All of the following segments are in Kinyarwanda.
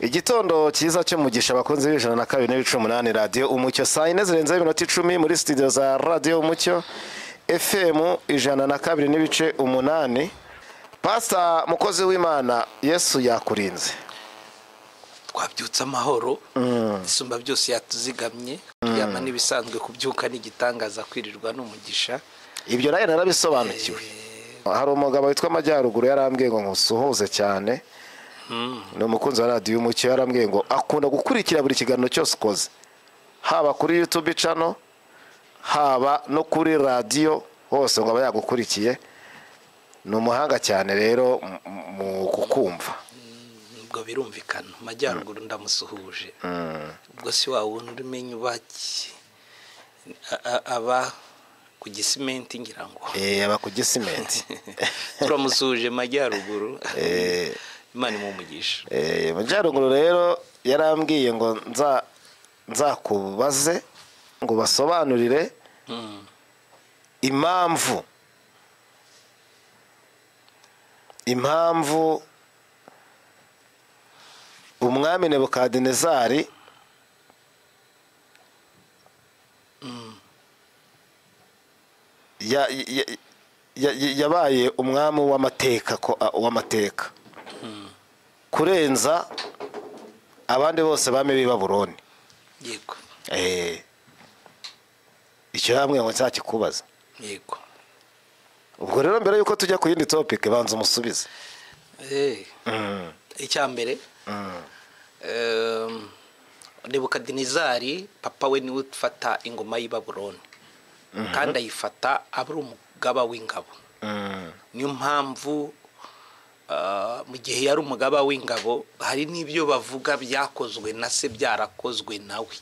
Igitondo cyiza cy'umugisha abakunzi b'102.8 Radio Umucyo. Saa 4 zirenze iminota 10 muri studio za Radio Umucyo FM 102.8. Pastor mukozi w'Imana, Yesu yakurinze. Twabyutse amahoro, isumba byose yatuzigamye, kuryama n'ibisanzwe, kubyuka n'igitangaza, kwirirwa n'umugisha. Ibyo nayo narabisobanukiwe. Hari umugabo witwa Majyaruguru yarambwiye ngo nkusuhuze cyane. Ni umukunzi wa Radio Umucyo, yarambwiye ngo akunda gukurikira buri kiganiro cyose ukoze, haba kuri YouTube channel, haba no kuri radio hose ngo aba yagukurikiye. Ni umuhanga cyane rero mu kukumva. Ubwo birumvikana, Majyaruguru ndamusuhuje. Ubwo si wa wundi umenya ubaki aba ku gisimenti ngira ngo. Aba ku gisimenti. Turamusuhuje Majyaruguru. Imana imumugisha. Majyaruguru rero yarambwiye ngo nzakubaze ngo basobanurire impamvu umwami Nebukadinezari yabaye umwami w'amateka kurenza abandi bose bami b'i Babuloni. Yego. Icyo hamwe ngo nzakikubaza. Yego. Ubwo rero mbere yuko tujya ku yindi topic banza umusubize. Icya mbere, Nebukadinezari papa we niwe ufata ingoma y'i Babuloni, kandi ayifata ari umugaba w'ingabo. Niyo mpamvu mu gihe yari umugaba w'ingabo hari n'ibyo bavuga byakozwe na se byarakozwe nawe.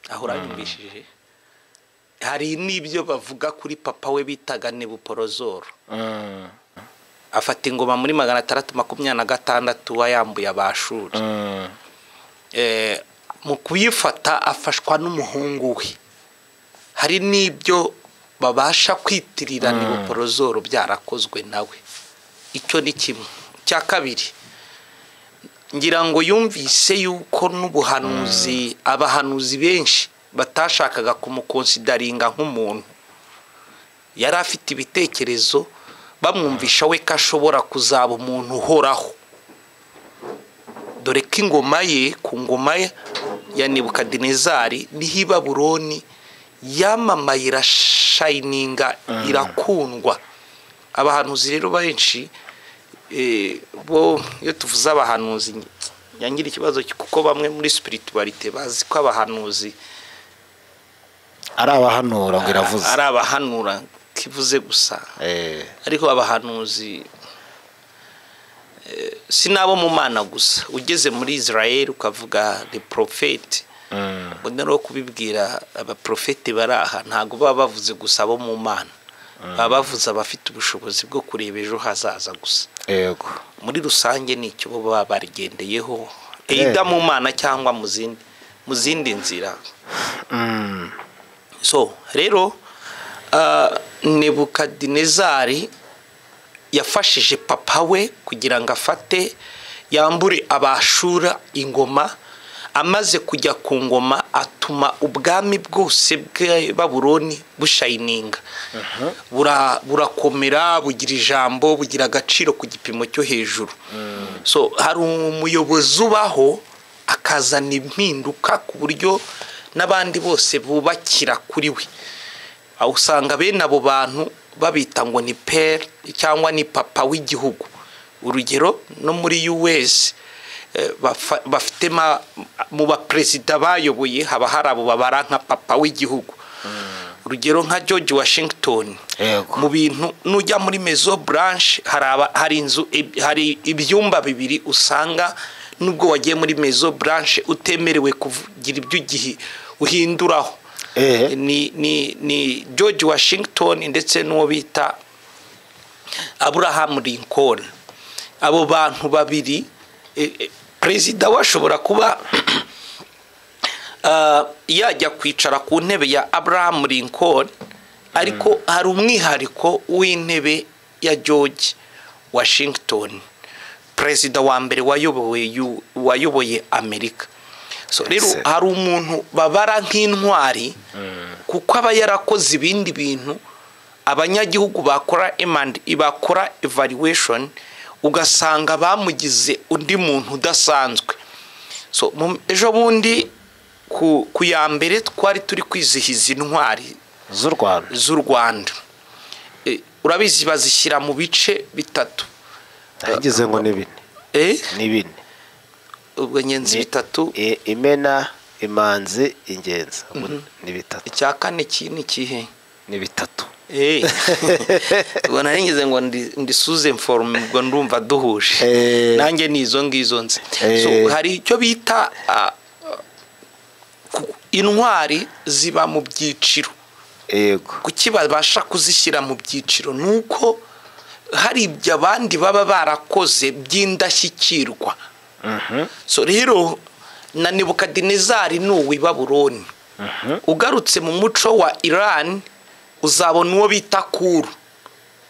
Aho uranyumvishije? Hari n'ibyo bavuga kuri papa we bitaga Nebuporozoro. Afata ingoma muri 626 wayambuye Abashuri. Mu kuyifata afashwa n'umuhungu we. Hari n'ibyo babasha kwitirira Nebuporozoro byarakozwe nawe. Icyo ni kimwe. Cya kabiri, ngira ngo yumvise yuko n'ubuhanuzi, abahanuzi benshi batashakaga kumukonsidaringa nk'umuntu. Yari afite ibitekerezo bamwumvisha we ko ashobora kuzaba umuntu uhoraho. Dore ko ingoma ye, ku ngoma ye ya Nebukadinezari niho i Babuloni yamamaye, irashayininga, irakundwa. Abahanuzi rero benshi bo iyo tuvuze abahanuzi yangira ikibazo, kuko bamwe muri spiritualite bazi ko abahanuzi ari abahanura ngo iravuze, ari abahanura kivuze gusa. Ariko abahanuzi sinabo mu Mana gusa. Ugeze muri Israel ukavuga le prophète, ngo nero kubibwira abaprofete baraha ntago baba bavuze gusa abo mu Mana, baba bavuze abafite ubushobozi bwo kureba ejo hazaza gusa. Yego. Muri rusange nicyo bo baba barigendeyeho, either mu Mana cyangwa mu zindi nzira. So rero Nebukadinezari yafashije papa we kugira ngo afate yambure Abashura ingoma. Amaze kujya ku ngoma atuma ubwami bwose bwa Babuloni bushayininga, burakomera, bugira ijambo, bugira agaciro ku gipimo cyo hejuru. So hari umuyobozi ubaho akazana impinduka ku buryo n'abandi bose bubakira kuri we. Aho usanga bene abo bantu babita ngo ni père cyangwa ni papa w'igihugu. Urugero no muri US bafite mu baperezida bayoboye haba hari abo babara nka papa w'igihugu. Urugero nka George Washington. Mu bintu nujya muri Maison Blanche hari inzu, hari ibyumba bibiri usanga nubwo wagiye muri Maison Blanche utemerewe kugira ibyo igihe uhinduraho. Ni George Washington ndetse n'uwo bita Abraham Lincoln. Abo bantu babiri, perezida washobora kuba yajya kwicara ku ntebe ya Abraham Lincoln, ariko hari umwihariko w'intebe ya George Washington. Perezida wa mbere wayoboye Amerika. So rero Yes. hari umuntu babara nk'intwari kuko aba yarakoze ibindi bintu abanyagihugu bakora M&E, bakora evaluation, ugasanga bamugize undi muntu udasanzwe. So ejo bundi ku ya mbere twari turi kwizihiza intwari z'u Rwanda. Z'u Rwanda. Urabizi bazishyira mu bice bitatu. Ngize ngo ni bine. Ni bine. Ubwo ngenzi bitatu. Imena, imanzi, ingenzi. Ni bitatu. Icya kane ni ikihe? Ni bitatu. Ubwo nari ngize ngo ndi suze informe, ubwo ndumva duhuje. Nanjye ni izo ngizo nzi. So hari icyo bita intwari ziba mu byiciro. Kuki babasha kuzishyira mu byiciro? Nuko hari ibyo abandi baba barakoze by'indashyikirwa. So rero na Nebukadinezari ni uw'i Babuloni. Ugarutse mu muco wa Iran uzabona uwo bita Kuru.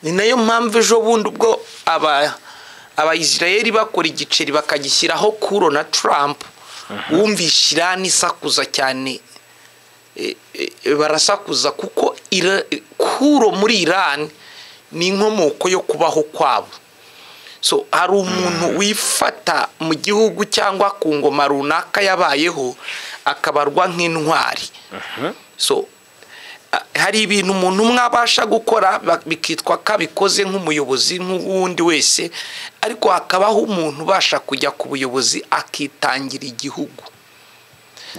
Ni nayo mpamvu ejo bundi ubwo Abayisiraheli bakora igiceri bakagishyiraho Kuro na Trump, wumvishe Iran isakuza cyane. Barasakuza kuko Kuro muri Iran ni inkomoko yo kubaho kwabo. So hari umuntu wifata mu gihugu cyangwa ku ngoma runaka yabayeho akabarwa nk'intwari. So hari ibintu umuntu umwe abasha gukora bikitwa ko abikoze nk'umuyobozi nk'uwundi wese, ariko hakabaho umuntu ubasha kujya ku buyobozi akitangira igihugu.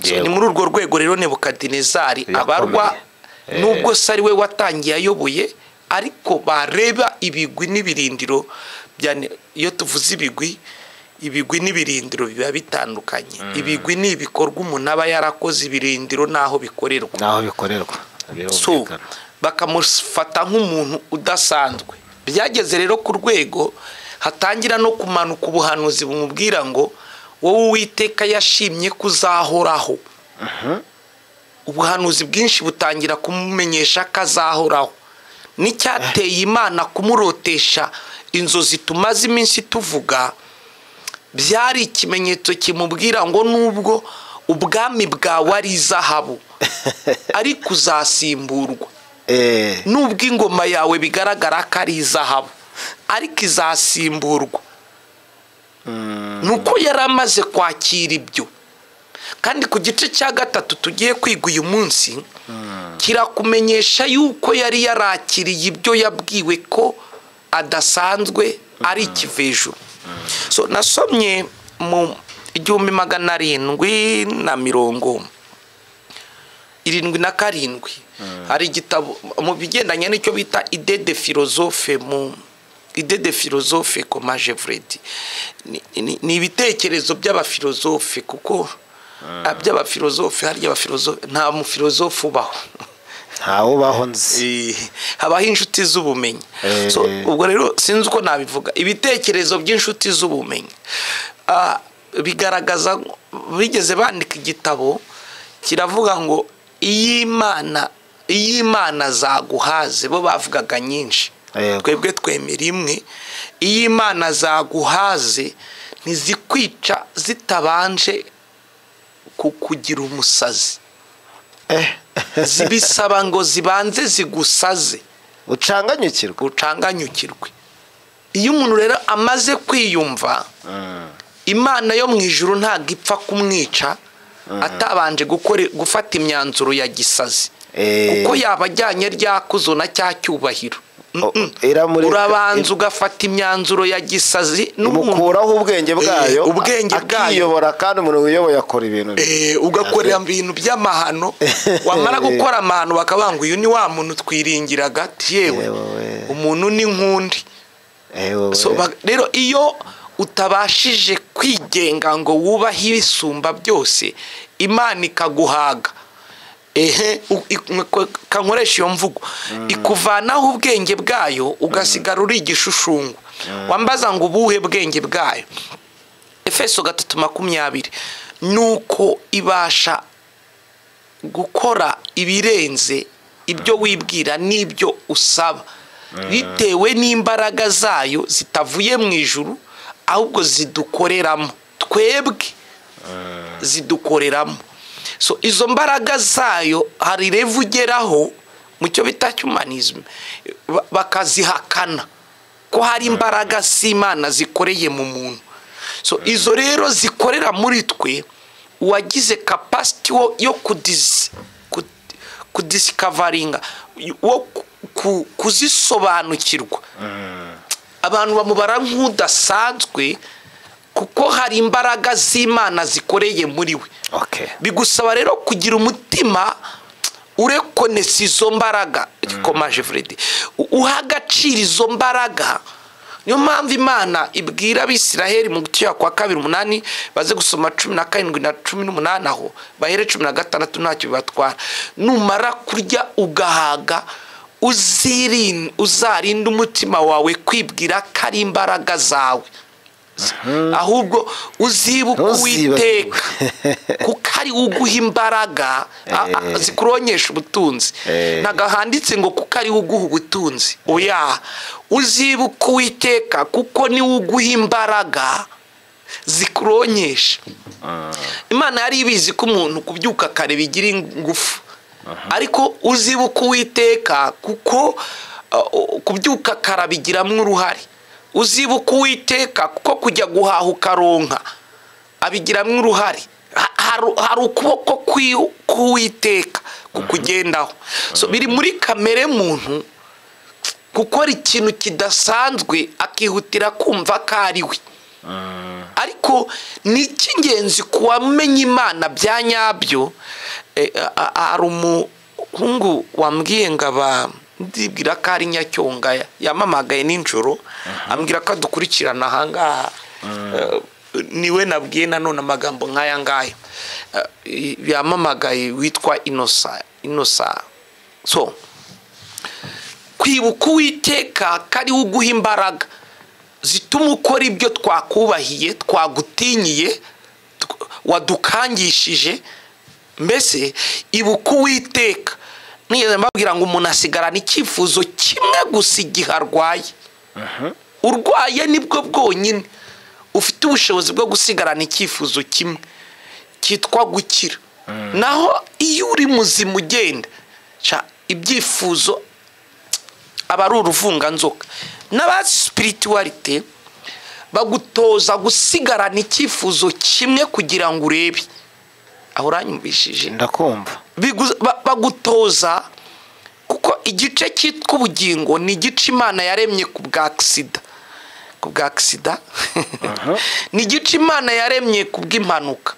So, ni muri urwo rwego rero Nebukadinezari abarwa, nubwo se ari we watangiye ayoboye, ariko bareba ibigwi n'ibirindiro. Iyo tuvuze ibigwi, ibigwi n'ibirindiro biba bitandukanye. Ibigwi ni ibikorwa umuntu aba yarakoze, ibirindiro n'aho bikorerwa. N'aho bikorerwa. So bakamufata nk'umuntu udasanzwe. Byageze rero ku rwego hatangira no kumanuka ubuhanuzi bumubwira ngo wowe Uwiteka yashimye kuzahoraho. Ubuhanuzi bwinshi butangira kumumenyesha ko azahoraho. N'icyateye Imana kumurotesha inzozi tumaze iminsi tuvuga, byari ikimenyetso kimubwira ngo nubwo ubwami bwawe ari izahabu ariko uzasimburwa. Nubwo ingoma yawe bigaragara ko ari izahabu ariko izasimburwa. Nuko yari amaze kwakira ibyo. Kandi ku gice cya gatatu tugiye kwiga uyu munsi kirakumenyesha yuko yari yarakiriye ibyo yabwiwe ko adasanzwe ari ikivejuru. So nasomye mu 1777, hari igitabo mu bigendanye n'icyo bita idée de philosophe, mu idée de philosophe comme je vous l'ai dit, ni ibitekerezo by'abafilosofe, kuko by'abafilosofe harya abafilosofe nta mufilosofe ubaho. Ntawubaho nzi. Habaho inshuti z'ubumenyi. So ubwo rero sinzi uko nabivuga, ibitekerezo by'inshuti z'ubumenyi bigaragaza, bigeze bandika igitabo kiravuga ngo iyi Imana zaguhaze, bo bavugaga nyinshi, twebwe twemera imwe. Iyi Imana zaguhaze ntizikwica zitabanje kukugira umusazi. Zibisaba ngo zibanze zigusaze, ucanganyukirwe. Iyo umuntu rero amaze kwiyumva, Imana yo mu ijuru ntabwo ipfa kumwica atabanje gufata imyanzuro ya gisazi, kuko yaba ajyanye ryakuzo na cya cyubahiro. Urabanza ugafata imyanzuro ya gisazi, imukuraho ubwenge bwayo, akiyobora. Kandi umuntu wiyoboye akora ibintu, ugakorera ibintu by'amahano. Wamara gukora amahano bakabanga uyu ni wa muntu twiringiraga, yewe umuntu ni nkundi. Rero iyo utabashije kwigenga ngo wubahe ibisumba byose, Imana ikaguhaga. Kankoresha iyo mvugo, ikuvanaho ubwenge bwayo ugasigara uri igishushanyo. Wambaza ngo ubuhe bwenge bwayo? Efeso 3:20, nuko ibasha gukora ibirenze ibyo wibwira n'ibyo usaba, bitewe n'imbaraga zayo zitavuye mu ijuru, ahubwo zidukoreramo twebwe, zidukoreramo. So izo mbaraga zayo hari level ugeraho mu cyo bita humanism bakazihakana ko hari imbaraga z'Imana zikoreye mu muntu. So izo rero zikorera muri twe, uwagize capacity yo kudiscoveringa, wo kuzisobanukirwa, abantu bamubara nk'udasanzwe kuko hari imbaraga z'Imana zikoreye muri we. Bigusaba rero kugira umutima urekonesa izo mbaraga, komaje Fred, uha agaciro izo mbaraga. Niyo mpamvu Imana ibwira Abisiraheli mu gutuya kwa 2:8, baze gusoma 17 na 18, aho bahere 16 ntacyo bibatwara. Numara kurya ugahaga, uzarinda umutima wawe kwibwira ko ari imbaraga zawe, ahubwo uzibuka Uwiteka kuko ari uguha imbaraga zikuronyesha ubutunzi. Ntago handitse ngo kuko ari uguha ubutunzi, oya, uzibuka Uwiteka kuko ni uguha imbaraga zikuronyesha. Imana yari ibizi ko umuntu kubyuka kare bigira ingufu, ariko uzibuka Uwiteka kuko kubyuka kare abigiramo uruhare. Uzibuka Uwiteka kuko kujya guhaha ukaronka abigiramo uruhare. Hari ukuboko k'Uwiteka kukugendaho. So biri muri kamere muntu gukora ikintu kidasanzwe akihutira kumva ko ari we. Ariko ni icy'ingenzi kuwamenya Imana bya nyabyo. Hari umuhungu wambwiye ngo aba ndibwira ko ari Nyacyonga, yamamagaye nijoro ambwira ko adukurikirana ahangaha. Niwe nabwiye nanone amagambo nk'aya ngaya. Yamamagaye witwa Inosa. So kwibuka Uwiteka ko ari we uguha imbaraga zituma ukora ibyo twakubahiye, twagutinyiye, wadukangishije. Mbese ibuka Uwiteka. Nigeze mbabwira ngo umuntu asigarana icyifuzo kimwe gusa igihe arwaye. Urwaye nibwo bwonyine ufite ubushobozi bwo gusigarana icyifuzo kimwe cyitwa gukira. Naho iyo uri muzima ugenda, ibyifuzo aba ari uruvunganzoka. N'abazi spirituality bagutoza gusigarana icyifuzo kimwe kugira ngo urebe. Aho uranyumvishije? Ndakumva. Bagutoza kuko igice cyitwa ubugingo ni igice Imana yaremye ku bwa aksida. Ku bwa aksida ni igice Imana yaremye ku bw'impanuka.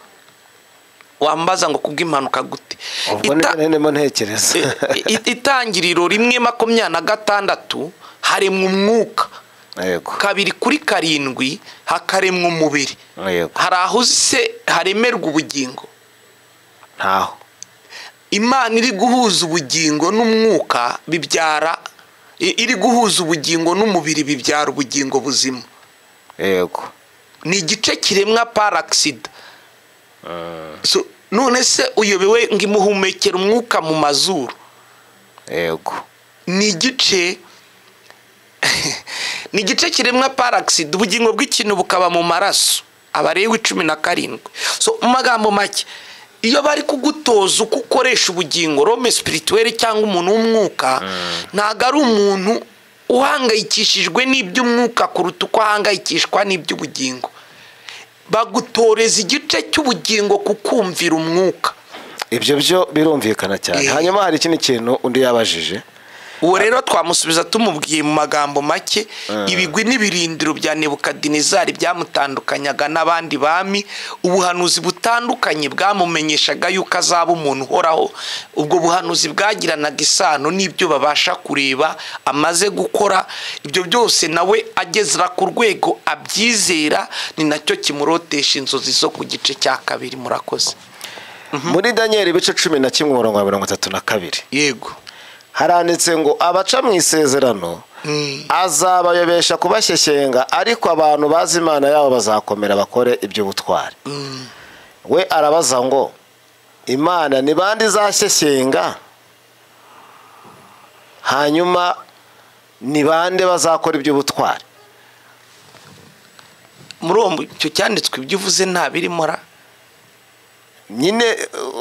Wambaza ngo ku bw'impanuka gute? Ubwo ndimo ntekereza. Itangiriro 1:26 haremwa umwuka. 2:7 hakaremwa umubiri. Hari aho se haremerwa ubugingo? Ntaho. Imana iri guhuza ubugingo n'umwuka bibyara, iri guhuza ubugingo n'umubiri bibyara ubugingo buzima. Yego. Ni igice kiremwa par accident. So none se uyobewe ngo imuhumekera umwuka mu mazuru. Yego. Ni igice kiremwa par accident, ubugingo bw'ikintu bukaba mu maraso. Abalewi 17. So mu magambo make, iyo bari kugutoza uko ukoresha ubugingo, rome spirituelle cyangwa umuntu w'umwuka, ntago ari umuntu uhangayikishijwe n'iby'umwuka kuruta uko ahangayikishwa n'iby'ubugingo. Bagutoreza igice cy'ubugingo kukumvira umwuka. Ibyo byo birumvikana cyane. Hanyuma hari ikindi kintu undi yabajije. Uwo rero twamusubiza tumubwiye mu magambo make, ibigwi n'ibirindiro bya Nebukadinezari byamutandukanyaga n'abandi bami, ubuhanuzi butandukanye bwamumenyeshaga yuko azaba umuntu uhoraho. Ubwo buhanuzi bwagiranaga isano n'ibyo babasha kureba amaze gukora, ibyo byose nawe agezera ku rwego abyizera, ni nacyo kimurotesha inzozi zo ku gice cya 2. Murakoze. Muri Daniel ibice 11 umurongo wa 32. Yego. Haranditse ngo abaca mu isezerano azabayobesha kubashyeshyenga, ariko abantu bazi Imana yabo bazakomera bakore iby'ubutwari. We arabaza ngo Imana ni bande izashyeshyenga, hanyuma ni bande bazakora iby'ubutwari? Muri uwo icyo cyanditswe ibyo uvuze nta birimo ra. Nyine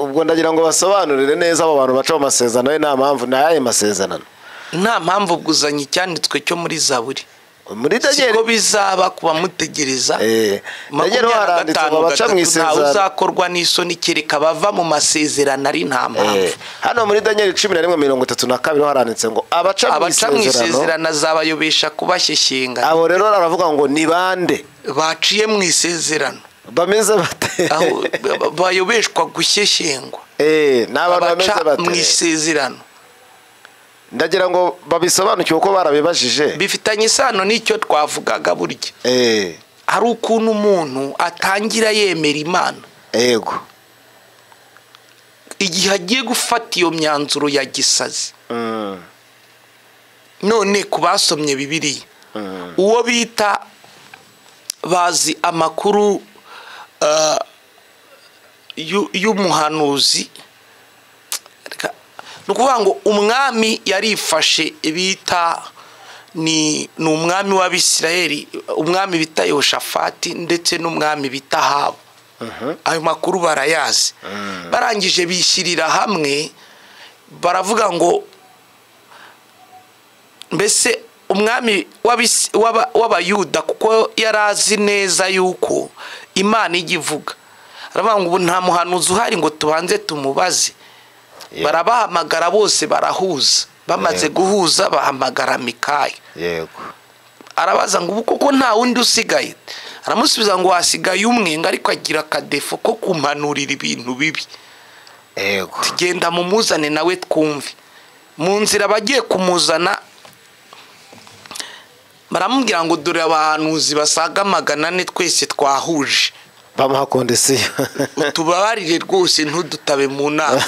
ubwo ndagira ngo basobanurire neza abo bantu baca mu masezerano ye, nta mpamvu ni ayahe masezerano? Nta mpamvu bwuzanye icyanditswe cyo muri Zaburi. Muri Daniel siko bizaba kubamutegereza. Daniel haranditse ngo baca mu isezerano, uzakorwa n'isoni kereka bava mu masezerano ari nta mpamvu. Hano muri Daniel 11:32 haranditse ngo abaca mu isezerano azabayobesha kubashyeshyenga. Abo rero aravuga ngo ni bande baciye mu isezerano bameze bate? Aho bayobeshwa gushyeshyengwa. N'abantu bameze bate mu isezerano? Ndagira ngo babisobanukiwe uko barabibajije. Bifitanye isano n'icyo twavugaga burya. Hari ukuntu umuntu atangira yemera Imana. Yego. Igihe agiye gufata iyo myanzuro ya gisazi. None ku basomye Bibiliya, uwo bita bazi amakuru y'umuhanuzi, ni ukuvuga ngo umwami yarifashe bita ni umwami w'Abisirayeli, umwami bita Yehoshafati ndetse n'umwami bita Ahabu. Ayo makuru barayazi. Barangije bishyirira hamwe baravuga ngo mbese umwami w'Abayuda, kuko yarazi neza yuko Imana ijya ivuga, aravuga ngo ubu nta muhanuzi uhari ngo tubanze tumubaze. Barabahamagara bose barahuza. Bamaze guhuza bahamagara Mikaya. Yego. Arabaza ngo ubu koko nta wundi usigaye? Aramusubiza ngo wasigaye umwe, ngo ariko agira akadefo ko kumpanurira ibintu bibi. Yego. Tugenda mumuzane nawe twumve. Mu nzira bagiye kumuzana baramubwira ngo dore abahanuzi basaga 400 twese twahuje. Bamuha kondisiyo. Utubabarire rwose ntudutabe mu nama.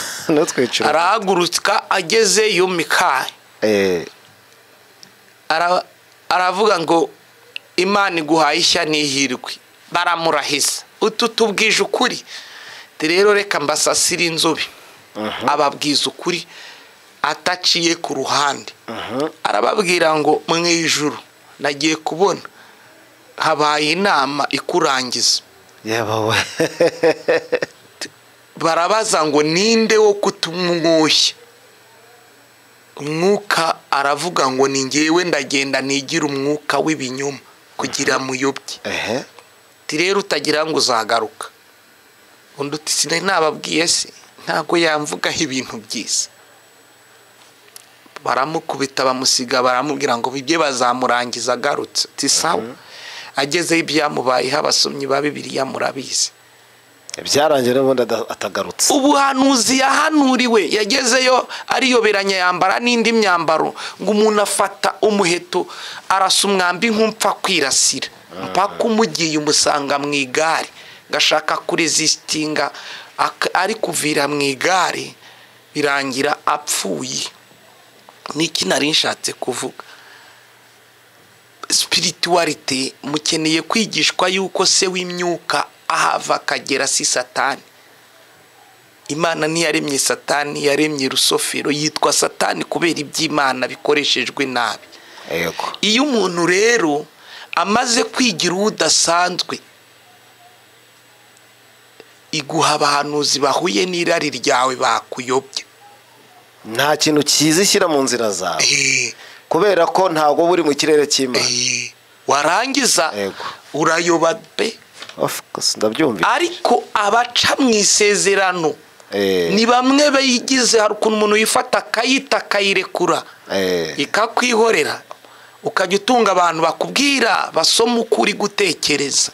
Arahaguruka agezeyo Mikaya. Aravuga ngo Imana iguhaye ishya n'ihirwe. Baramurahisa. Utu tubwije ukuri. Rero reka mbasasire inzobe. Ababwiza ukuri ataciye ku ruhande. Arababwira ngo mu ijuru nagiye kubona habaye inama ikurangiza. Barabaza ngo ninde wo kutumwoshya? Umwuka aravuga ngo ni ngewe ndagenda nigira umwuka w'ibinyoma kugira muyobye. Ti rero utagira ngo uzagaruka. Undi uti sinari nababwiye se, ntago yamvugaho ibintu byiza. Baramukubita bamusiga, baramubwira ngo ibye bazamurangiza agarutse. Ti sawa. Agezeyo ibyamubayeho abasomyi ba Bibiliya murabizi. Byarangiye n'ubundi atagarutse. Ubuhanuzi yahanuriwe yagezeyo ariyoberanya yambara n'indi myambaro, ngo umuntu afata umuheto arasa umwambi nk'umpfa kwirasira, mpaka umugiye umusanga mu igare, ngashaka kuresistinga ari kuvira mu igare, birangira apfuye. Niki nari nshatse kuvuga? Spirituality mukeneye kwigishwa yuko se w'imyuka ahava akagera si Satani. Imana ntiyaremye Satani, yaremye Rusofero. Yitwa Satani kubera iby'Imana bikoreshejwe nabi. Iyo umuntu rero amaze kwigira udasanzwe, iguha abahanuzi bahuye n'irari ryawe bakuyobya. Nta kintu cyiza ishyira mu nzira zawe, kubera ko ntago buri mu kirere cy'Imana. Warangiza urayoba pe. Of course, ndabyumva. Ariko abaca mu isezerano ni bamwe bayigize. Hari ukuntu umuntu yifata akayita akayirekura ikakwihorera, ukajya utunga abantu bakubwira basoma ukuri gutekereza.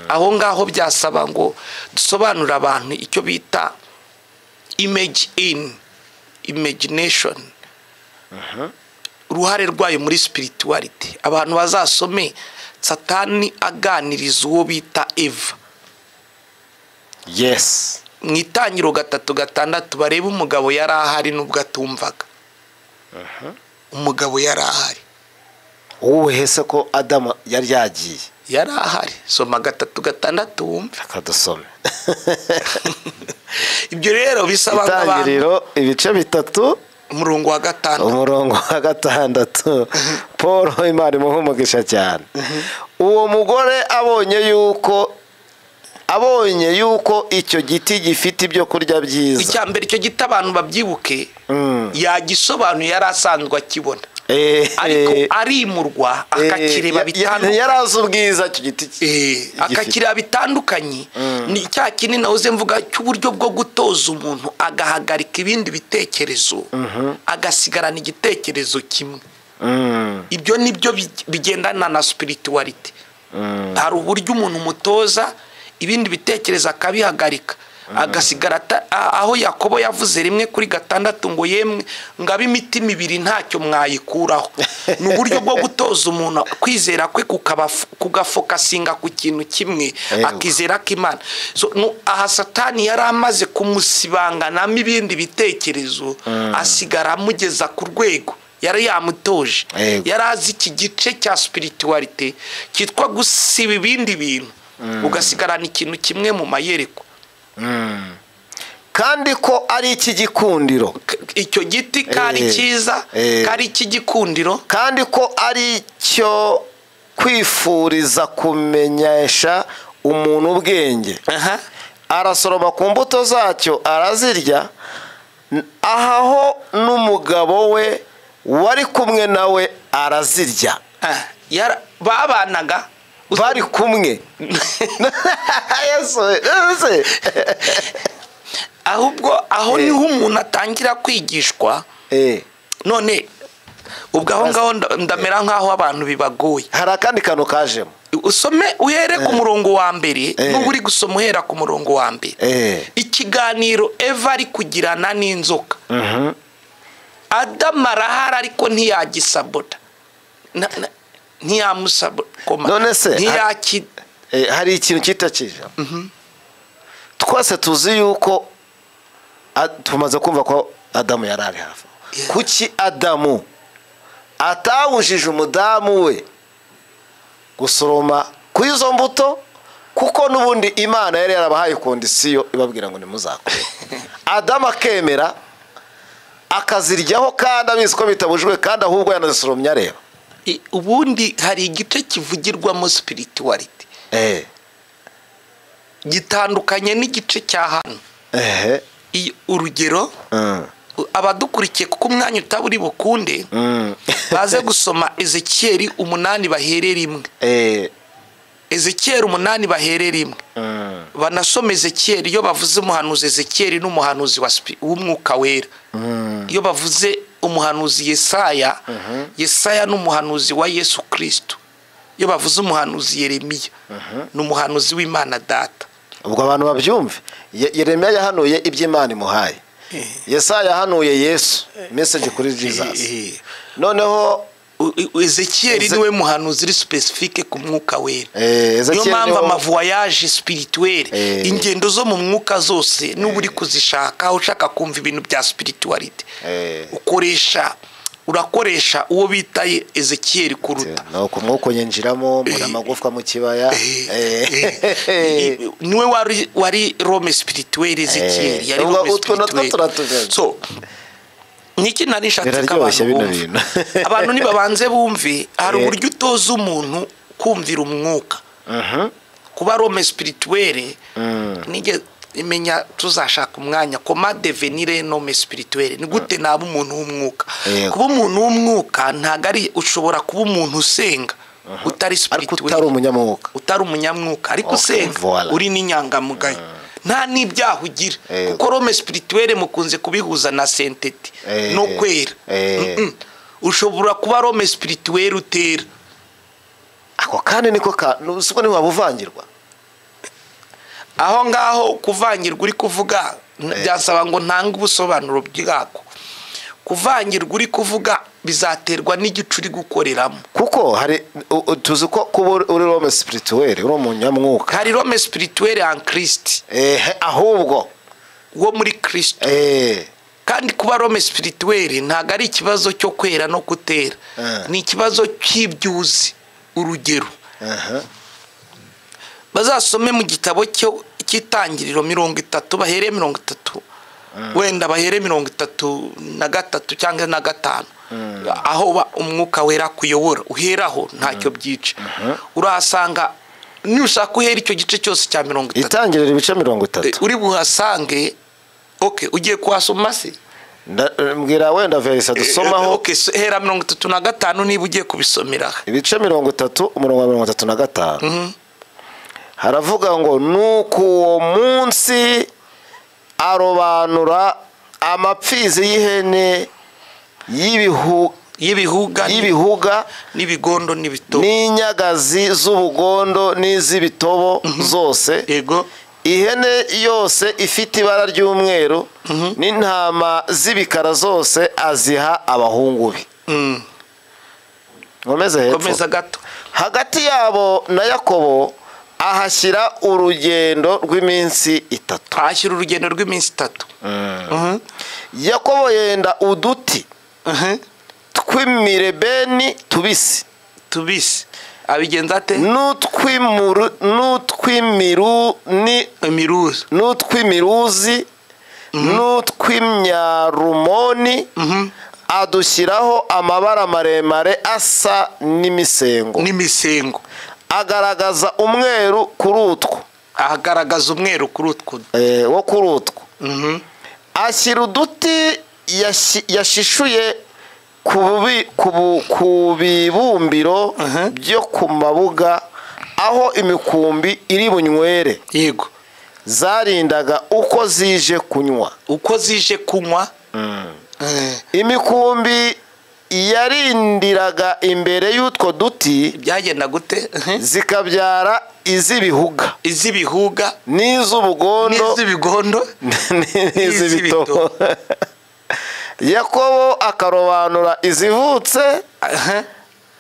Aho ngaho byasaba ngo dusobanure abantu icyo bita image in imagination, uruhare rwayo muri spirituality. Abantu bazasome Satani aganiriza uwo bita Eva. Yes. Mu Itangiriro 3:6 barebe umugabo yari ahari nubwo atumvaga. Umugabo yari ahari. Wowe hese ko Adamu yari yagiye? Yari ahari. Soma 3:6 wumve. Akadusome. Ibyo rero bisaba abantu. Itangiriro ibice 3. Umurongo wa 6. Umurongo wa 6. Paul, Imana imuhe umugisha cyane. Uwo mugore abonye yuko icyo giti gifite ibyo kurya byiza. Icya mbere icyo giti abantu babyibuke, yagisobanuye yari asanzwe akibona, ariko arimurwa akakireba bitandukanye. Yari azi ubwiza icyo giti akakireba bitandukanye. Ni cya kinini nahoze mvuga cy'uburyo bwo gutoza umuntu agahagarika ibindi bitekerezo, agasigarana igitekerezo kimwe. Ibyo nibyo bigendana na spirituality. Hari uburyo umuntu umutoza ibindi bitekerezo akabihagarika, agasigara aho Yakobo yavuze 1:6 ngo yemwe ngabe imitima ibiri ntacyo mwayikuraho. Ni uburyo bwo gutoza umuntu kwizera kwe kugafokasinga ku kintu kimwe, akizera ko Imana. So, aha Satani yari amaze kumusibanganamo ibindi bitekerezo, asigara amugeza ku rwego yari yamutoje. Yari azi iki gice cya spirituality cyitwa gusiba ibindi bintu, ugasigarana ikintu kimwe mu mayereko. Kandi ko ari iki gikundiro, icyo giti kari cyiza, kari iki gikundiro, kandi ko ari cyo kwifuriza kumenyesha umuntu ubwenge. Arasoroma ku mbuto zacyo arazirya, ahaho n'umugabo we wari kumwe nawe arazirya. Babanaga bari kumwe. Ahubwo aho niho umuntu atangira kwigishwa. None ubwo aho ngaho ndamera nkaho abantu bibagoye. Hari akandi kantu kajemo. Usome uhere ku murongo wa mbere, n'ubu uri gusoma uhera ku murongo wa mbere. Ikiganiro Eva ari kugirana n'inzoka. Adamu arahari ariko ntiyagisabota. Ntiyamusabota. None se hari ikintu kitakije. Twese tuzi yuko tumaze kumva ko Adamu yari ari hafi. Kuki Adamu atawujije umudamu we gusoroma ku izo mbuto? Kuko n'ubundi Imana yari yarabahaye kondisiyo ibabwira ngo nimuzakore. Adamu akemera akaziryaho kandi abizi ko bitabujijwe, kandi ahubwo yanazisoromye areba. Ubundi hari igice kivugirwamo spirituality gitandukanye n'igice cya hano. Urugero abadukurikiye kuko umwanya utaburi bukunde, baze gusoma Ezekiel 8 bahere rimwe. Ezekiel 8 bahere rimwe. Banasoma Ezekiel, iyo bavuze umuhanuzi Ezekiel n'umuhanuzi w'umwuka wera. Iyo bavuze umuhanuzi Yesaya, Yesaya n'umuhanuzi wa Yesu Kristo. Iyo bavuze umuhanuzi Yeremiya, n'umuhanuzi w'Imana Data. Ubwo abantu babyumve, Yeremiya yahanuye iby'Imana imuhaye. Yesaya yahanuye Yesu, message kuri Jesus. Noneho Ezekiel niwe muhanuzi uri specifique ku mwuka wera. Niyo mpamvu ama voyage spirituel, ingendo zo mu mwuka zose n'ubu uri kuzishaka, ushaka kumva ibintu bya spirituality, ukoresha urakoresha uwo bita Ezekiel kuruta. No kumwuko nyinjiramo mbona amagufwa mu kibaya. Niwe wari Rome spirituel Ezekiel yari Rome spirituel. So niki nari nshatse ko abantu bumve. Abantu nibabanze bumve hari uburyo utoza umuntu kumvira umwuka. Kuba Rome spirituel nige imenya tuzashaka umwanya comment devenir un homme spirituel, ni gute naba umuntu w'umwuka. Kuba umuntu w'umwuka ntago ari ushobora kuba umuntu usenga utari spirituel, utari umunyamwuka, utari umunyamwuka ariko usenga uri n'inyangamugayo nta n'ibyaha ugira. Kuko l'homme spirituel mukunze kubihuza na sainteté no kwera. Ushobora kuba l'homme spirituel utera ako kandi niko ka siko ni wabuvangirwa. Aho ngaho kuvangirwa uri kuvuga byasaba ngo ntange ubusobanuro bwako. Kuvangirwa uri kuvuga bizaterwa n'igicu uri gukoreramo. Kuko hari tuzi ko kuba uri l'homme spirituel uri umunyamwuka. Hari l'homme spirituel en Christ. Ahubwo wo muri Kristo. Kandi kuba l'homme spirituel ntago ari ikibazo cyo kwera no kutera. Ni ikibazo cy'ibyuzi. Urugero bazasome mu gitabo cyo cy'itangiriro 30 bahere 30 Wenda bahere 33 cyangwa na 5, aho umwuka wera kuyobora uheraho ntacyo byica. Urahasanga nushaka uhera icyo gice cyose cya 30, itangirira ibice 30 uri buhasange. Okay, ugiye kuhasoma se? Mbwira wenda verisa dusomaho. Okay, hera 35 niba ugiye kubisomera. Ibice 30 umurongo wa 35. Haravuga ngo nuko uwo munsi arobanura amapfizi y'ihene y'ibihuga n'ibigondo n'ibitobo n'inyagazi z'ubugondo n'iz'ibitobo zose. Yego. Ihene yose ifite ibara ry'umweru n'intama z'ibikara zose aziha abahungu be. Nkomeze hepfo. Komeza gato. Hagati yabo na Yakobo ahashyira urugendo rw'iminsi 3. Ahashyira urugendo rw'iminsi 3. Yakobo yenda uduti tw'imirebeni tubisi. Tubisi. Abigenza ate? N'utw'imiruzi n'utw'imyarumoni, adushyiraho amabara maremare asa n'imisengo. N'imisengo. Agaragaza umweru kuri utwo. Agaragaza umweru kuri utwo. Wo kuri utwo. Ashyira uduti yashishuye ku bibumbiro byo ku mabuga aho imikumbi iri bunywere. Yego. Zarindaga uko zije kunywa. Uko zije kunywa. Imikumbi yarindiraga imbere y'utwo duti. Byagenda gute? Zikabyara iz'ibihuga. Iz'ibihuga n'iz'ubugondo n'iz'ibigondo n'iz'ibitobo. Yakobo akarobanura izivutse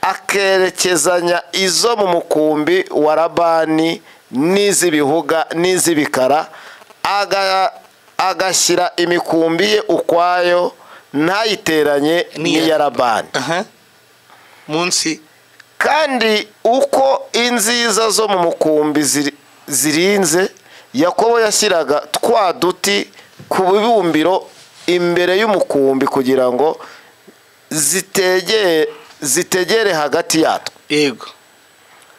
akerekezanya izo mu mukumbi wa Labani n'iz'ibihuga n'iz'ibikara, agashyira imikumbi ye ukwayo ntayiteranye n'iya Labani. Munsi. Kandi uko inziza zo mu mukumbi zirinze, Yakobo yashyiraga twa duti ku bibumbiro imbere y'umukumbi kugira ngo zitegere hagati yatwo. Yego.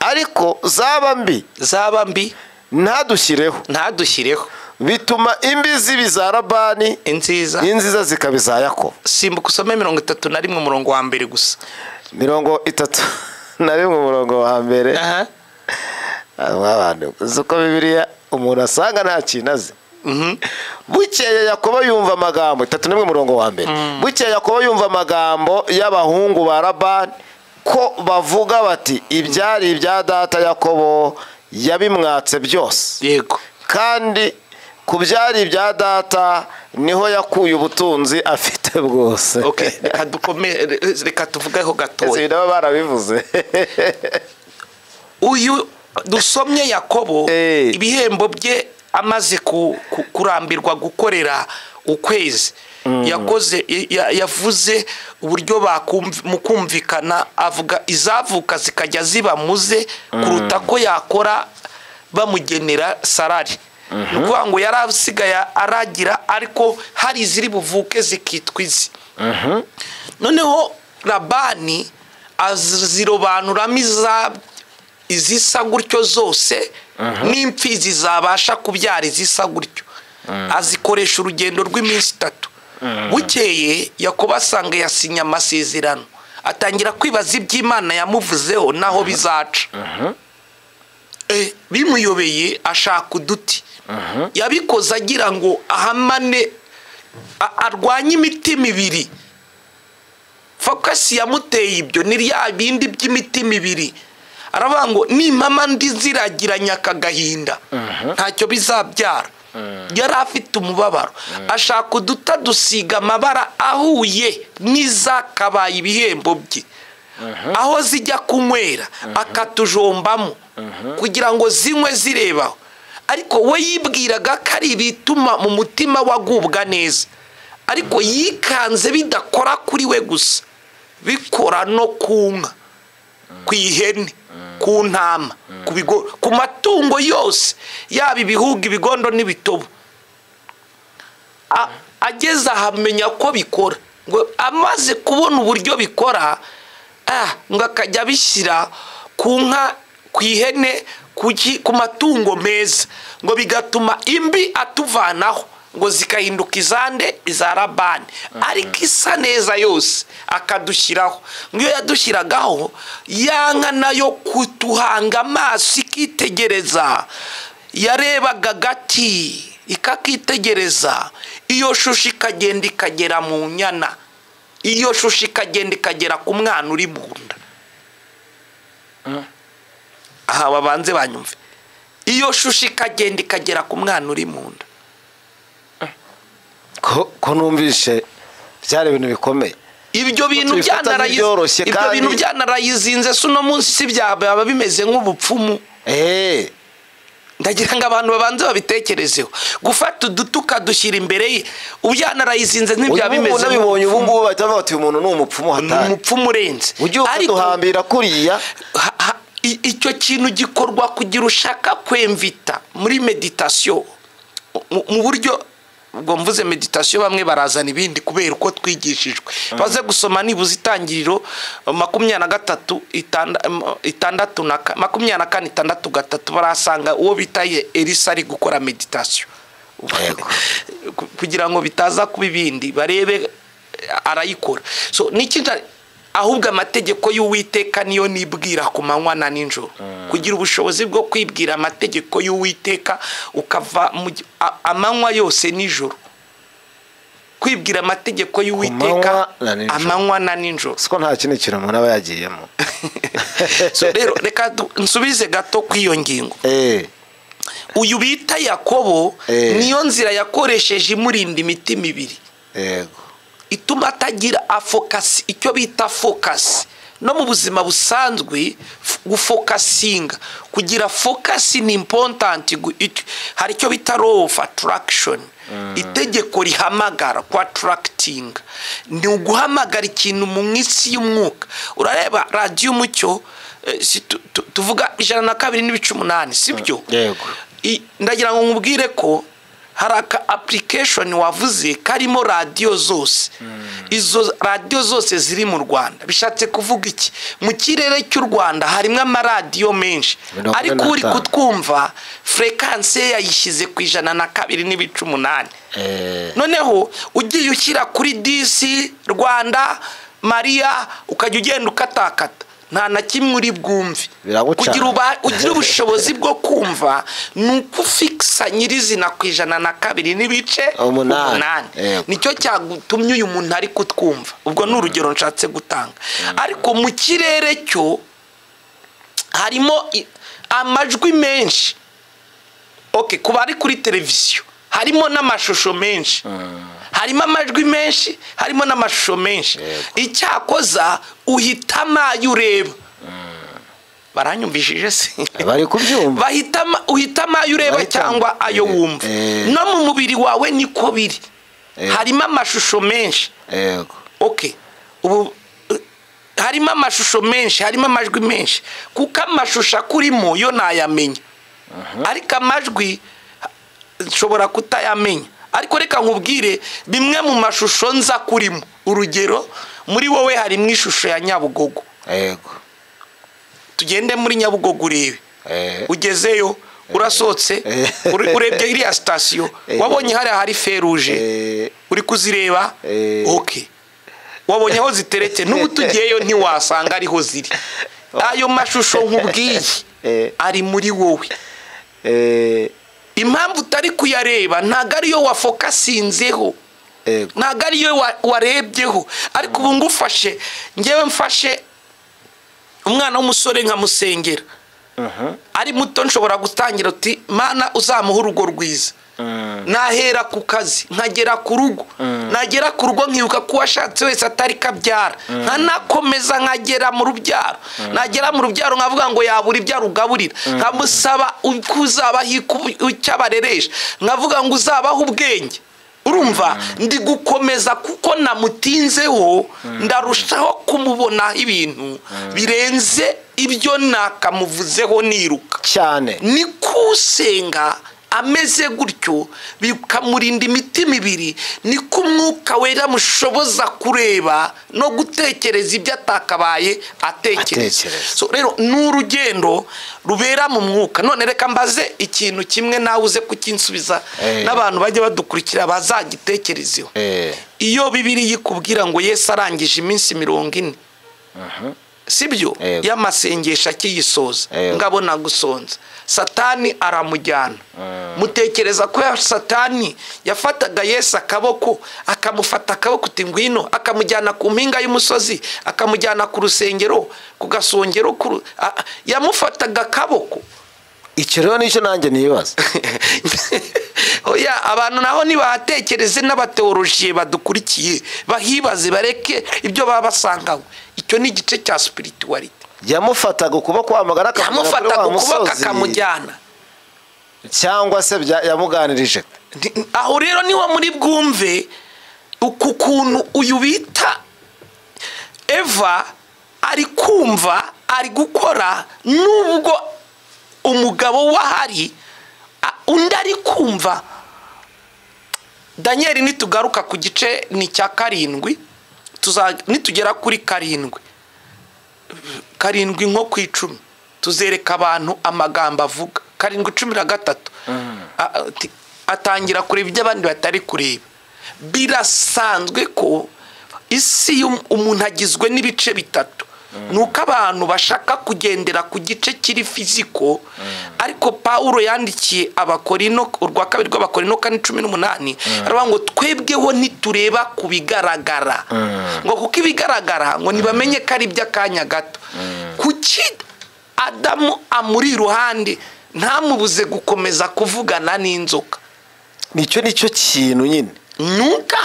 Ariko zaba mbi ntadushyireho. Ntadushyireho. Bituma imbi ziba iza Labani, inziza zikaba iza Yakobo. Simbuka usome 31 umurongo wa mbere gusa. 31 umurongo wa mbere. Abantu uko Bibiliya umuntu asanga nta kintu azi. Bukeye Yakobo yumva amagambo 31 umurongo wa mbere. Bukeye Yakobo yumva amagambo y'abahungu ba Labani ko bavuga bati ibyari ibya data Yakobo yabimwatse byose. Yego. Kandi ku byari ibya data niho yakuye ubutunzi afite bwose. Okay, reka tuvugeho gatoya. Ese nabo barabivuze. Uyu dusomye Yakobo ibihembo bye amaze kurambirwa gukorera ukwezi, yakoze yavuze uburyo mukumvikana, avuga izavuka zikajya ziba muze kuruta ko yakora bamugenera salari. Nukuvuga ngo yarasigaye aragira, ariko hari iziri buvuke zikitwa izi. Noneho Labani azirobanuramo izisa gutyo zose n'imfizi zabasha kubyara izisa gutyo, azikoresha urugendo rw'iminsi 3. Bukeye Yakobo asanga yasinye amasezerano, atangira kwibaza iby'Imana yamuvuzeho naho bizaca. Bimuyobeye ashaka uduti. Yabikoze agira ngo ahamane, arwanye imitima ibiri. Fokasi yamuteye ibyo ni rya bindi by'imitima ibiri. Aravuga ngo nimpama ndi ziragiranya akagahinda ntacyo bizabyara. Yari afite umubabaro, ashaka uduta dusiga amabara ahuye n'izakabaye ibihembo bye, aho zijya kunywera akatujombamo kugira ngo zinywe zirebaho. Ariko we yibwiraga ko ari ibituma mu mutima wagubwa neza, ariko yikanze bidakora kuri we gusa, bikora no ku nka, ku ihene, ku ntama, ku matungo yose, yaba ibihuga, ibigondo n'ibitobo. Ageze ahamenya ko bikora, ngo amaze kubona uburyo bikora, ngo akajya abishyira ku nka, ku ihene, ku matungo meza, ngo bigatuma imbi atuvanaho, ngo zikahinduka izande, iza Labani, ariko isa neza yose akadushyiraho. Ngo iyo yadushyiragaho ya nka nayo kutuhanga amaso ikitegereza, yarebaga agati ikakitegereza, iyo shusho ikagenda ikagera mu nyana, iyo shusho ikagenda ikagera ku mwana uri mu nda. Aha babanze banyumve. Iyo shusho ikagenda ikagera ku mwana uri mu nda. Ko numvishe byari ibintu bikomeye. Ibyo bintu byanarayizinze se uno munsi si byaba bimeze nk'ubupfumu. Ndagira ngo abantu babanze babitekerezeho. Gufata uduti ukadushyira imbere ye, ubyanarayizinze ntibyaba bimeze. Nabibonye ubu ngubu bahita bavuga bati uyu muntu ni umupfumu hatari. Umupfumu urenze. Ujye ukaduhambira kuriya. Icyo kintu gikorwa kugira ushaka kwemvita muri meditation mu buryo ubwo mvuze meditation bamwe barazana ibindi kubera uko twigishijwe. Baze gusoma nibuze itangiriro 23 6 na 24 6 3 barasanga uwo bitaye Elisa ari gukora meditation. Kugira ngo bitaza kuba ibindi barebe arayikora. So n'ikindi ahubwo amategeko y'Uwiteka niyo nibwira ku manywa na nijoro. Kugira ubushobozi bwo kwibwira amategeko y'Uwiteka ukava amanywa yose nijoro. Kwibwira amategeko y'Uwiteka amanywa na nijoro. Siko nta kintu kintu umuntu aba yagiyemo. So rero reka nsubize gato kw'iyo ngingo. Uyu bita Yakobo niyo nzira yakoresheje imurinda imitima ibiri. Yego. Ituma atagira afokasi, icyo bita focus. No mu buzima busanzwe gufokasinga, kugira focus ni important. Hari icyo bita law of attraction, itegeko rihamagara ku attracting, ni uguhamagara ikintu mu isi y'umwuka. Urareba radio Umucyo tuvuga 102.8, sibyo? Yego. Ndagira ngo nkubwire ko hari aka application wavuze karimo radio zose. Izo radio zose ziri mu Rwanda. Bishatse kuvuga iki? Mu kirere cy'u Rwanda harimo amaradiyo menshi, ariko uri kutwumva frequency yayishyize ku 102.8. Noneho ugiye ushyira kuri DC Rwanda Maria ukajya ugenda ukatakata, nta na kimwe uri bwumve. Kugira ugira ubushobozi bwo kumva nuko ufixa nyirizina ku 102.8. Nicyo cyagutumye uyu muntu ari kutwumva. Ubwo ni urugero nshatse gutanga. Ariko mu kirere cyo harimo amajwi menshi. Okay, kuba ari kuri televiziyo harimo n'amashusho menshi. Harimo amajwi menshi, harimo n'amashusho menshi. Icyakoza uhitama ayo ureba. Baranyumvishije se? Bari kubyumva. Bahitama, uhitama ayo ureba cyangwa ayo wumva. No mu mubiri wawe niko biri. Harimo amashusho menshi. Yego. Okay. Ubu harimo amashusho menshi, harimo amajwi menshi. Kuko amashusho akurimo yo nayamenya. Ariko amajwi nshobora kutayamenya. Ariko reka nkubwire bimwe mu mashusho nza kurimo. Urugero muri wowe harimo ishusho ya Nyabugogo. Yego. Tugende muri Nyabugogo urebe. Ugezeyo urasohotse urebye iriya station wabonye hari feruje uri kuzireba. Okay. Wabonye aho ziteretse, n'ubu tugiyeyo ntiwasanga ariho ziri. Ayo mashusho nkubwiye ari muri wowe. Impamvu utari kuyareba ntago ariyo wafokasinzeho, ntago ariyo warebyeho. Ariko ubu ngufashe, ngewe mfashe umwana w'umusore nkamusengera ari muto, nshobora gutangira uti Mana uzamuha urugo rwiza. Nahera ku kazi nkagera ku rugo, nagera ku rugo nkibuka ko washatse wese atari kabyara, nkanakomeza nkagera mu rubyaro, nagera mu rubyaro nkavuga ngo yabura ibyo arugaburira, nkamusaba uko uzabaho icyo abareresha, nkavuga ngo uzabaho ubwenge. Urumva ndi gukomeza kuko namutinzeho, ndarushaho kumubonaho ibintu birenze ibyo nakamuvuzeho niruka cyane. Ni kusenga ameze gutyo bikamurinda imitima ibiri, niko Umwuka Wera mushoboza kureba no gutekereza ibyo atakabaye atekereza. So rero ni urugendo rubera mu mwuka. None reka mbaze ikintu kimwe nawe uze kukinsubiza, n'abantu bajye badukurikira bazagitekerezeho. Iyo Bibiliya ikubwira ngo Yesu arangije iminsi 40, sibyo, y'amasengesho akiyisoza, ngabona gusonza, Satani aramujyana. Mutekereza ko Satani yafataga Yesu akaboko, akamufata akaboko uti ngwino, akamujyana ku mpinga y'umusozi, akamujyana ku rusengero, ku gasongero, yamufataga akaboko? Icyo rero nicyo nanjye nibaza. Oya, abantu naho nibahatekereze, n'abateolojiye badukurikiye bahibaze, bareke ibyo baba basangawe. Icyo ni igice cya spirituality. Yamufataga ukuboko wamagara, akamujyana kuri wa musozi, akamujyana, cyangwa se yamuganirije. Aho rero niho muri bwumve uku kuntu uyu bita Eva ari kumva, ari gukora, nubwo umugabo wahari undi ari kumva. Daniel nitugaruka ku gice ni cya 7, nitugera kuri 7 7 nko ku 10, tuzereka abantu amagambo avuga. 7:13 atangira kureba ibyo abandi batari kureba. Birasanzwe ko isi umuntu agizwe n'ibice bitatu. Nuko abantu bashaka kugendera ku gice kiri fiziko, ariko Paulo yandikiye Abakorino, urwa kabiri rw'Abakorino 4:18, aravuga ngo twebweho ntitureba ku bigaragara, ngo kuko ibigaragara ngo ntibamenye ko ari iby'akanya gato. Kuki Adamu amuri iruhande ntamubuze gukomeza kuvugana n'inzoka? Nicyo kintu nyine. Nuko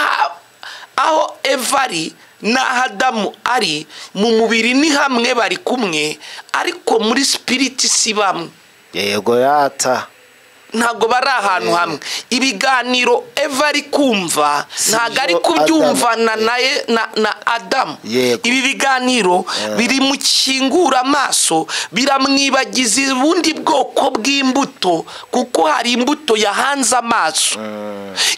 aho Eva ari n'aho Adamu ari mu mubiri ni hamwe, bari kumwe, ariko muri spirit si bamwe. Yego yata, ntabwo bari ahantu hamwe. Ibiganiro Eva ari kumva ntabwo ari kubyumvana na Adamu. Ibi biganiro biri mu kingura amaso, biramwibagiza ubundi bwoko bw'imbuto, kuko hari imbuto yahanze amaso.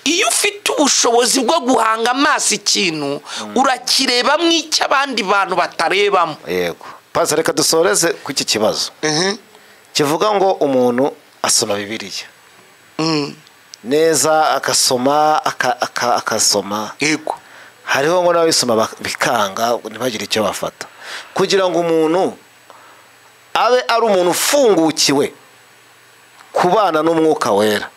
Iyo ufite ubushobozi bwo guhanga amaso ikintu, urakirebamo icyo abandi bantu batarebamo. Yego Pastor, reka dusoreze ku iki kibazo kivuga ngo umuntu asoma Bibiliya neza, akasoma akasoma, yego, hariho ngo n'abisoma bikanga ntibagire icyo bafata. Kugira ngo umuntu abe ari umuntu ufungukiwe kubana n'Umwuka Wera,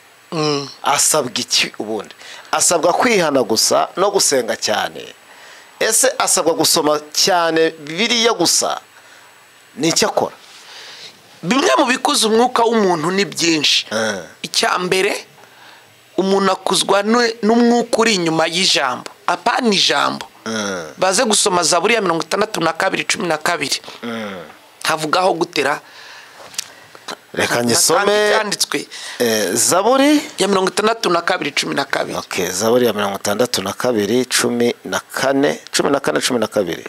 asabwa iki ubundi? Asabwa kwihana gusa no gusenga cyane? Ese asabwa gusoma cyane Bibiliya gusa? Ni icyo akora? Bimwe mu bikuza umwuka w'umuntu ni byinshi. Icya mbere, umuntu akuzwa n'umwuka uri inyuma y'ijambo, apana ijambo. Baze gusoma Zaburi ya 62:12, havugaho gutera. Reka nyisome cyanditswe Zaburi ya 62:12. Okay, Zaburi ya 62:14, 14, 12,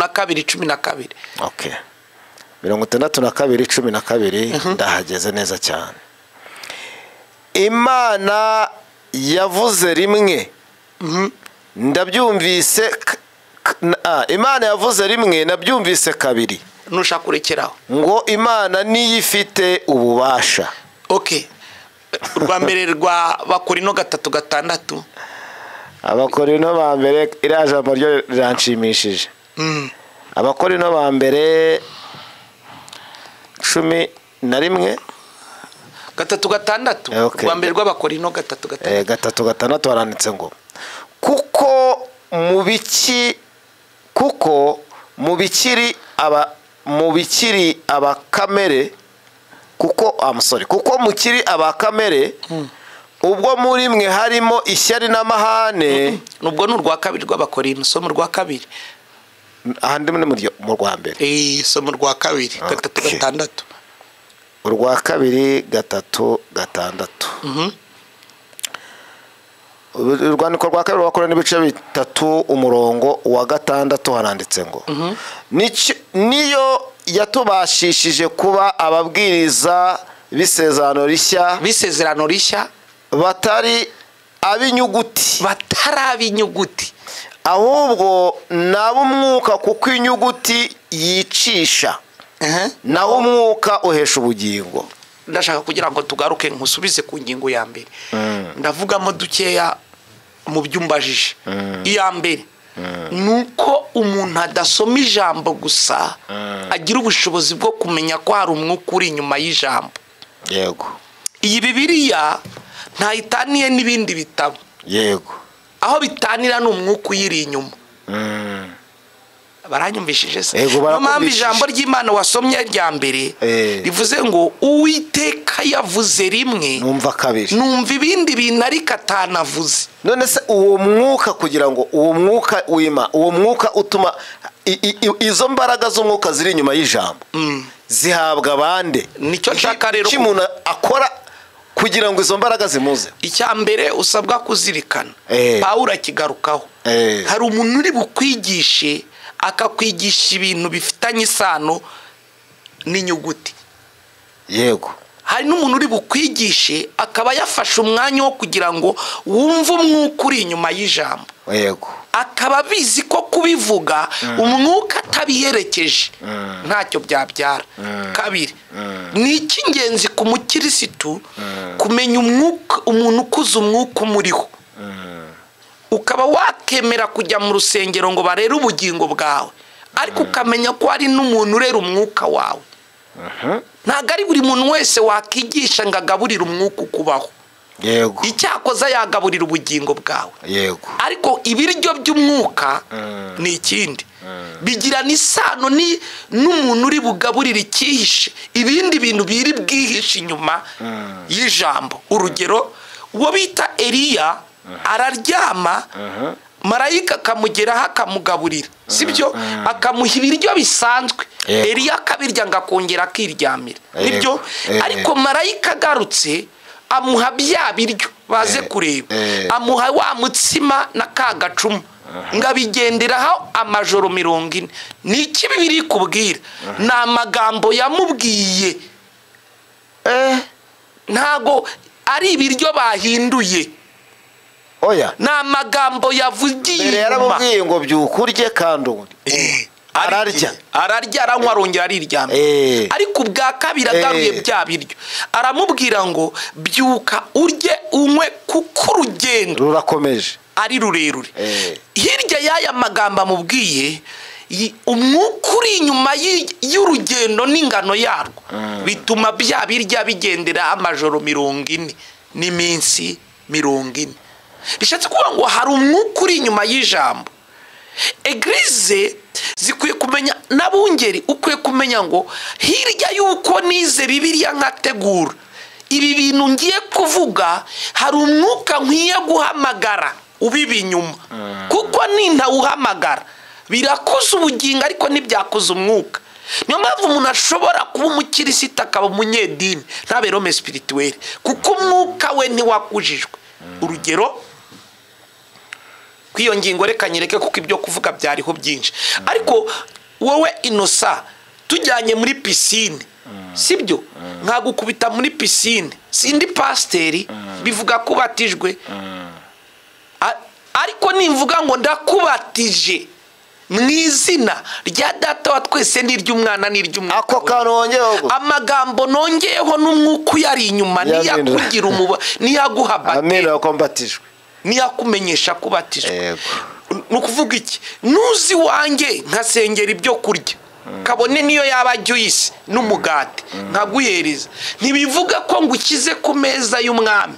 62:12. Okay, 62:12, ndahageze neza cyane. Imana yavuze rimwe, ndabyumvise. Imana yavuze rimwe, nabyumvise kabiri. Nushaka kurekeraho ngo Imana niyo ifite ububasha. Okay, urwa mbere rwa Bakorino 3:6. Abakorino ba mbere, iriya jambo ryo riranshimishije. Abakorino ba mbere 11 3:6. Urwa mbere rw'Abakorino 3:6. 3:6 haranditse ngo kuko mu bikiri abakamere, kuko kuko mukiri abakamere, ubwo muri mwe harimo ishyari n'amahane. Nubwo ni urwa kabiri rw'Abakorino, somo rwa kabiri. Ahandi ni mu rwa mbere. Somo rwa kabiri 3:6. Urwa kabiri 3:6. Urwandiko rwa kabiri rw'Abakorino n'ibice 3 umurongo wa 6 haranditse ngo niyo yatubashishije kuba ababwiriza B'isezerano rishya. B'isezerano rishya. Batari ab'inyuguti. Batari ab'inyuguti. Ahubwo n'ab'umwuka, kuko inyuguti yicisha, naho umwuka uhesha ubugingo. Ndashaka kugira ngo tugaruke nkusubize ku ngingo ya mbere. Ndavugamo dukeya mu byo umbajije. Iya mbere ni uko umuntu adasoma ijambo gusa, agira ubushobozi bwo kumenya ko hari umwuka uri inyuma y'ijambo. Yego. Iyi Bibiliya ntayitaniye n'ibindi bitabo. Yego. Aho bitanira ni umwuka uyiri inyuma. Baranyumvishije se? Yego, Niyo mpamvu barakumvishije. ijambo ry'Imana wasomye rya mbere rivuze ngo Uwiteka yavuze rimwe, numva kabiri, numva ibindi bintu ariko atanavuze. None se uwo mwuka, kugira ngo uwo mwuka wima, uwo mwuka utuma izo mbaraga z'umwuka ziri inyuma y'ijambo zihabwa bande? Nicyo nshaka rero Iki umuntu akora kugira ngo izo mbaraga zimuze? Icya mbere usabwa kuzirikana, Pawulo akigarukaho, hari umuntu uri bukwigishe, akakwigisha ibintu bifitanye isano n'inyuguti. Hari n'umuntu uri bukwigishe akaba yafashe umwanya wo kugira ngo wumve umwuka uri inyuma y'ijambo. Akaba abizi ko kubivuga umwuka atabiherekeje ntacyo byabyara. Kabiri, ni icy'ingenzi ku mukirisitu kumenya umwuka, umuntu ukuze umwuka umuriho, ukaba wakemera kujya mu rusengero ngo barere ubugingo bwawe, ariko ukamenya ko hari n'umuntu urera umwuka wawe. Ntabwo ari buri muntu wese wakigisha ngo agaburire umwuka ukubaho. Icyakoza yagaburira ubugingo bwawe. Ariko ibiryo by'umwuka ni ikindi, bigirana isano n'umuntu uri bugaburire icyihishe, ibindi bintu biri bwihishe inyuma y'ijambo. Urugero, uwo bita Eliya araryama, marayika akamugeraho akamugaburira, sibyo? Akamuha ibiryo bisanzwe. Eliya akabirya ngo akongera akiryamira, nibyo? Ariko marayika agarutse amuha bya biryo baze kureba, amuha wa mutsima na ka gacuma, ngo abigenderaho amajoro 40. Ni iki Bibiliya ikubwira? Ni amagambo yamubwiye. Ntago ari ibiryo bahinduye. Oya. Ni amagambo yavugiye Mbere inyuma. yaramubwiye ngo byuka urye kandi unywe. Ararya. Ararya, aranywa, arongera ariryamye. Ariko ubwa kabiri agaruye bya biryo, aramubwira ngo byuka urye unywe kuko urugendo rurakomeje, ari rurerure. Hirya y'aya magambo amubwiye, umwuka uri inyuma y'urugendo n'ingano yarwo bituma bya birya bigendera amajoro 40 n'iminsi 40. Bishatse kuvuga ngo hari umwuka uri inyuma y'ijambo. Eglise zikwiye kumenya, n'abungeri ukwiye kumenya ngo hirya y'uko nize Bibiliya nkategura ibi bintu ngiye kuvuga, hari umwuka nkwiye guhamagara ubiba inyuma, kuko nintawuhamagara birakuza ubugingo ariko ntibyakuza umwuka. Niyo mpamvu umuntu ashobora kuba umukirisita akaba umunyedini ntabe rome spirituel, kuko umwuka we ntiwakujijwe. Urugero, kw'iyo ngingo reka nyereke kuko ibyo kuvuga byariho byinshi. Ariko wowe Innocent, tujyanye muri piscine, sibyo? Nkagukubita muri piscine, sindi pasiteri, bivuga ko ubatijwe. Ariko nimvuga ngo ndakubatije mu izina rya data wa twese n'iry'umwana n'iry'umwuka Ako wera. kantu wongeyeho gusa. Amagambo nongeyeho n'umwuka uyari inyuma, Yamina. niyakugira umuba, niyaguha Amina, bateri, ko mbatijwe, niyakumenyesha ko ubatijwe. Yego. Ni ukuvuga iki? Nuzi wanjye nkasengera ibyo kurya, kabone niyo yaba juice n'umugati nkaguhereza, ntibivuga ko ngukize ku meza y'umwami.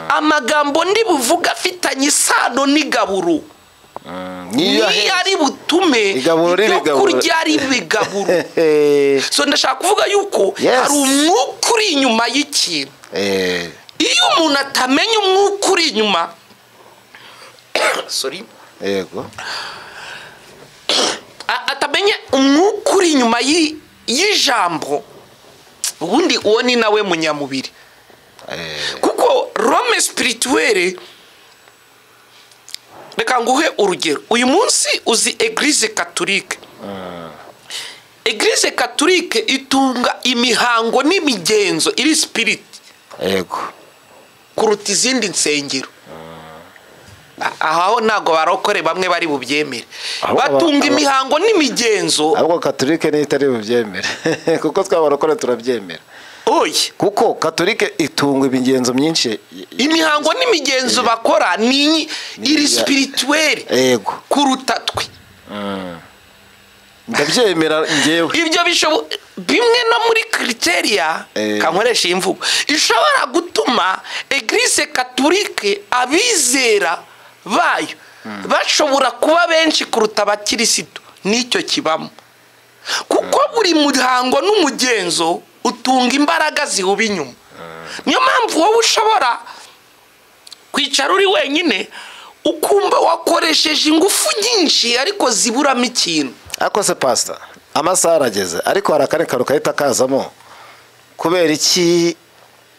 Amagambo ndi buvuga afitanye isano n'igaburo, Niyo niyo ari butume Igaburo ibyo n'ibigaburo. kurya ari ibigaburo. So ndashaka kuvuga yuko hari umwuka uri inyuma y'ikintu. Iyo umuntu atamenya umwuka uri inyuma, sorry, atamenya umwuka uri inyuma y'ijambo, ubundi uwo ni nawe munyamubiri. Kuko rome spirituelle, reka nguhe urugero. Uyu munsi uzi Eglise Catholique. Eglise Catholique itunga imihango n'imigenzo iri spirit yego kuruta izindi nsengero. Aho ntago barokore bamwe bari bubyemere, batunga imihango n'imigenzo. Ahubwo Catholique niyo itari bubyemere kuko twabarokore turabyemera. Oye, kuko Catholique itunga imigenzo myinshi, imihango n'imigenzo bakora ni iri spirituel yego kuruta twe. Ndabyemera ngewe ibyo bishobo bimwe no muri criteria kankoresha imvugo ishobora gutuma Eglise Catholique abizera bayo bashobora kuba benshi kuruta abakirisitu. Nicyo kibamo, kuko buri muhango n'umugenzo utunga imbaraga zihuba inyuma. Niyo mpamvu wowe ushobora kwicara uri wenyine ukumva wakoresheje ingufu nyinshi ariko ziburamo ikintu. Ariko se pastor, amasaha arageze, ariko hari akandi kantu kahita kazamo. Kubera iki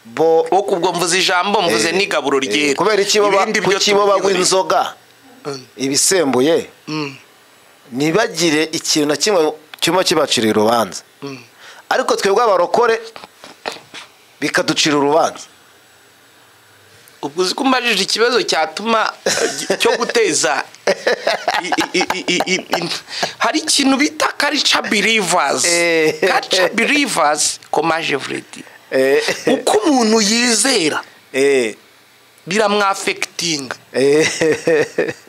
bo kubwo mvuze ijambo mvuze n'igaburo ryera, kubera iki bo bagwa inzoga ibisembuye ntibagire ikintu na kimwe cyuma kibacira urubanza, ariko twebwe abarokore bikaducira urubanza? Ubwo uzi ko umbajije ikibazo cyatuma cyo guteza hari ikintu bita culture believers. Culture believers comme je vous dis, uko umuntu yizera biramwafectinga.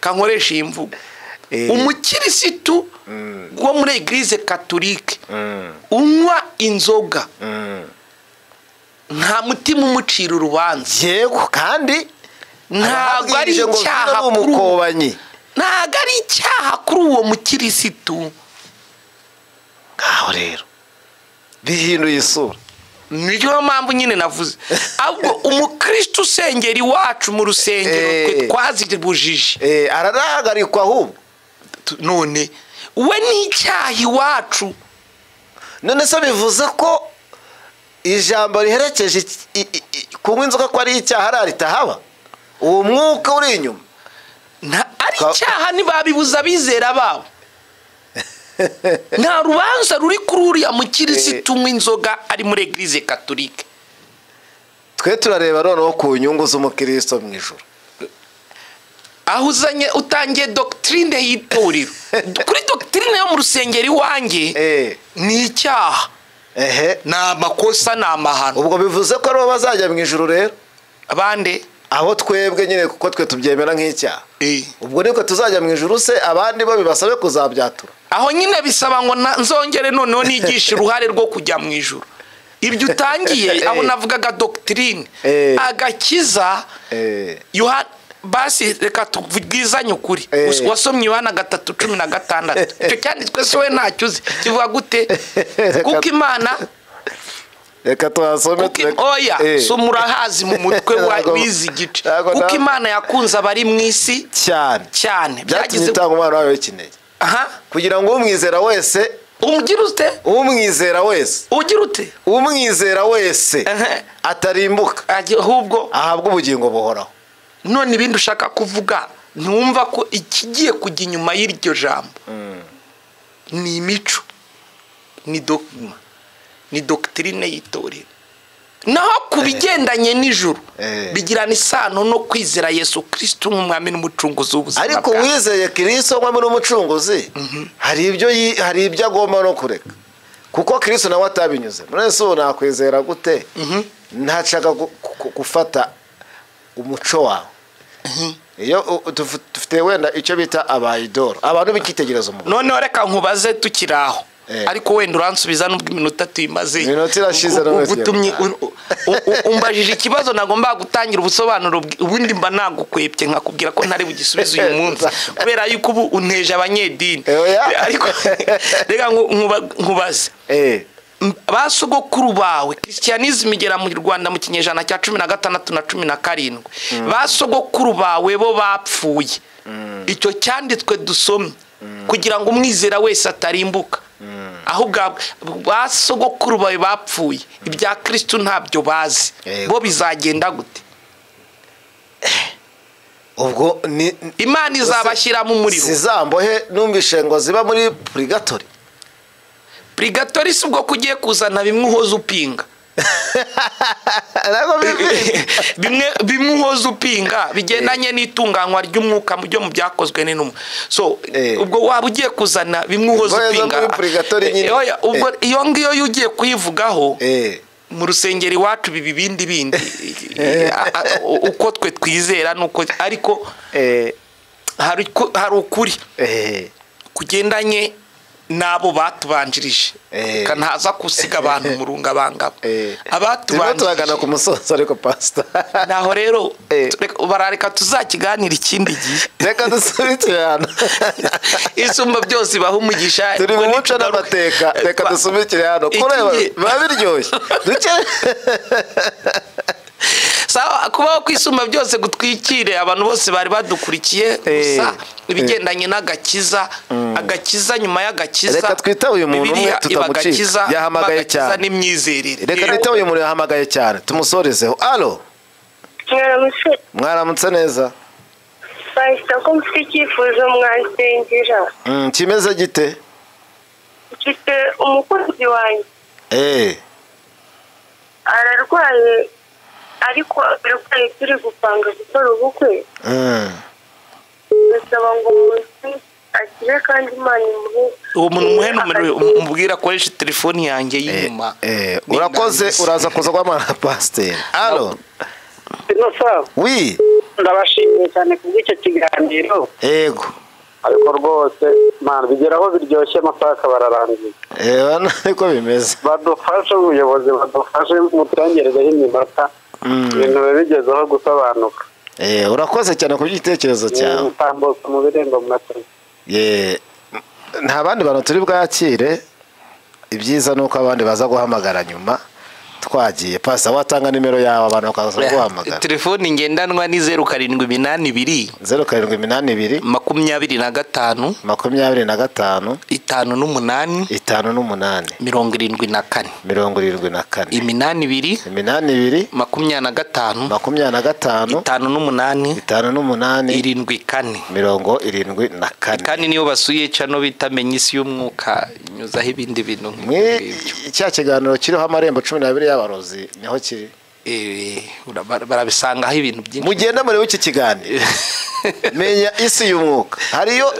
Kankoresha iyi mvugo, umukirisitu wo muri Eglise Catholique unywa inzoga nta mutima umucira urubanza. Yego, kandi ntabwo ari icyaha kuri ntabwo ari icyaha kuri uwo mukirisitu. Ngaho rero bihinduye isura. Niyo mpamvu nyine navuze ahubwo umukristo usengera iwacu mu rusengero twe twazibujije, ararahagarikwa ahubwo. None we ni icyaha iwacu. None se bivuze ko ijambo riherekeje kunywa inzoga ko ari icyaha ritahaba? Uwo mwuka uri inyuma ari icyaha, ntibabibuza abizera babo. Nta rubanza ruri kuri uriya mukirisitu unywa inzoga ari muri Eglise Catholique. Twe turareba noneho ku nyungu z'umukristo mu ijuru, aho uzanye utangiye doctrine y'itorero. Kuri doctrine yo mu rusengero iwanjye ni icyaha, ni amakosa, ni amahano. Ubwo bivuze ko aribo bazajya mu ijuru rero? Abande aho twebwe nyine, kuko twe tubyemera nk'icyaha. Ubwo niko tuzajya mu ijuru se abandi bo bibasabe kuzabyatura? Aho nyine bisaba ngo nzongere noneho nigishe uruhare rwo kujya mu ijuru. Ibyo utangiye aho navugaga doctrine agakiza. Yohana, basi reka tubwizanye ukuri, wasomye Yohana 3:16, icyo cyanditswe se we ntacyo uzi kivuga gute? Kuko Imana reka tuhasome. Oya, so murahazi mu mutwe wizi igice. Kuko Imana yakunze abari mu isi cyane cyane, byagize itanga umwana wayo w'ikinege, kugira ngo umwizera wese ugira ute? Umwizera wese ugira ute? Umwizera wese atarimbuka, ahubwo ahabwa ubugingo buhoraho. None ibindi ushaka kuvuga ntiwumva ko ikigiye kujya inyuma y'iryo jambo ni imico, ni dogma, ni doctrine y'itorero. Naho ku bigendanye n'ijuru bigirana isano no kwizera Yesu Kristo nk'umwami n'umucunguzi w'ubuzima. Ariko wizeye Kristo nk'umwami n'umucunguzi hari ibyo agomba no kureka, kuko Kristo nawe atabinyuze. None se ubu nakwizera gute ntashaka gufata umuco wawe? Iyo dufite wenda icyo bita abayidoro, abantu b'icyitegererezo mu noneho reka nkubaze tukiri aho, ariko wenda uransubiza nubwo iminota tuyimaze. Iminota irashize. Umbajije ikibazo nagomba gutangira ubusobanuro, ubundi mba nagukwepye nkakubwira ko ntari bugisubize uyu munsi kubera yuko ubu unteje abanyedini. Ariko reka nkubaze, ba sogokuru bawe, Christianism igera mu Rwanda mu kinyejana cya 16 na 17, ba sogokuru bawe bo bapfuye, icyo cyanditswe dusomye kugira ngo umwizera wese atarimbuka, ahubwo ba sogokuru bawe bapfuye ibya Kristo ntabyo bazi, bo bizagenda gute? Ubwo ni Imana izabashyira mu muriro. Sizambohe numvishe ngo ziba muri purgatori. Purigatori si ubwo ko ugiye kuzana bimwe uhoza upinga. Bimwe uhoza upinga bigendanye n'itunganywa ry'umwuka byo mu byakozwe n'intumwa. So ubwo waba ugiye kuzana bimwe uhoza upinga ubwo iyo ngiyo iyo ugiye kuyivugaho mu rusengero iwacu biba ibindi bindi uko twe twizera nuko, ariko hari ukuri kugendanye n'abo batubanjirije. Ntaza gusiga abantu mu rungabangabo. Abatubanjirije ku musozo, ariko pastor naho rero barareka tuzakiganira ikindi gihe. Reka dusubike hano. Isumba byose ibaha umugisha. Turi mu muco n'amateka, reka dusubikire hano. Kureba biba biryoshye. Duke sawa, kubaho kwisumba byose gutwikire abantu bose bari badukurikiye. Gusa ibigendanye n'agakiza, agakiza nyuma y'agakiza. Reka twita uyu muntu umwe tutamucika, yahamagaye cyane n'imyizerere. Reka nita uyu muntu yahamagaye cyane tumusorezeho. Allo, mwaramutse neza. Pastor, ko mfite icyifuzo mwansengera. Kimeze gite? Mfite umukunzi wanjye. Ararwaye, ariko ararwaye turi gupanga gukora ubukwe. Ndasaba ngo umunsi akire kandi Imana imuhe. Uwo muntu umuhe nomero, umubwira akoresha telefoni yanjye y'inyuma. Urakoze, uraza kuza guhamagara pasiteri. Allo. Oui. Ndabashimiye cyane kubw'icyo kiganiro. Yego. Ariko rwose man bigeraho biryoshye, amasaha akaba ararangiye. Niko bimeze. Badufashe ubuyobozi, badufashe muturengerezeho iminota. Ibintu bigezeho gusobanuka. Urakoze cyane ku gitekerezo cyawe. Tambuka mu birembo mwakoze. Nta bandi bantu turi bwakire, ibyiza nuko abandi baza guhamagara nyuma. Twagiye. Pasa watanga nimero yawe abantu bakaza guhamagara. Telefoni ngendanwa ni 0782 0782 25 25 58 58 74 74 82 82 25 25 58 58 74 74. Kandi niyo basuye cano bitamenye isi y'umwuka, nyuzaho ibindi bintu nk'ibyo. Cya kiganiro kiriho amarembo 12 y'abarozi niho kiri. Barabisangaho ibintu byinshi. Mugenda muri iki kiganiro menya isi y'umwuka. Hariyo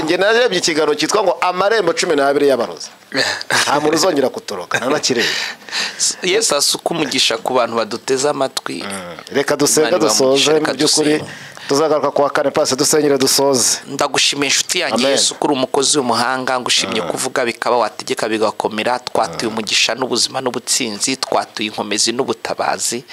nge narebye ikiganiro cyitwa ngo amarembo 12 y'abarozi. Nta muntu uzongera kutoroka nanakireba. Yesu asuka umugisha ku bantu baduteze amatwi. Reka dusenga dusoze mu by'ukuri. Tuzagaruka kuwa kane pasi dusengere dusoze. Ndagushimiye inshuti yanjye Yesu kuri umukozi w'umuhanga, ngushimye kuvuga bikaba wategeka bigakomera. Twatuye umugisha n'ubuzima n'ubutsinzi, twatuye inkomezi n'ubutabazi.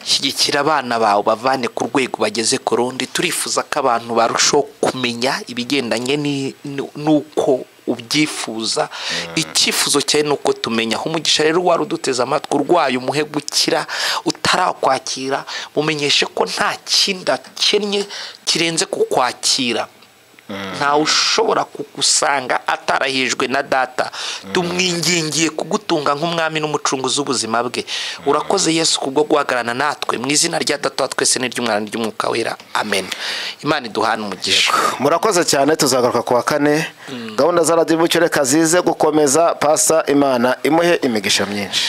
Shyigikira abana bawe bavane ku rwego bageze ku rundi. Turifuza ko abantu barushaho kumenya ibigendanye n'uko ubyifuza. Icyifuzo cyawe nuko tumenya. Umugisha rero wari uduteze amatwi, urwaye umuhe gukira, utarakwakira mumenyeshe ko nta kindi akennye kirenze kukwakira. Ntawe ushobora kugusanga atarahejwe na data. Tumwingingiye kugutunga nk'umwami n'umucunguzi w'ubuzima bwe. Urakoze Yesu kubwo guhagararana natwe, mu izina rya Data wa twese n'iry'Umwana n'iry'Umwuka Wera, amen. Imana iduhane umugisha. Murakoze cyane, tuzagaruka kuwa kane. Gahunda za Radio Mucyo reka zize gukomeza. Pasta, Imana imuhe imigisha myinshi.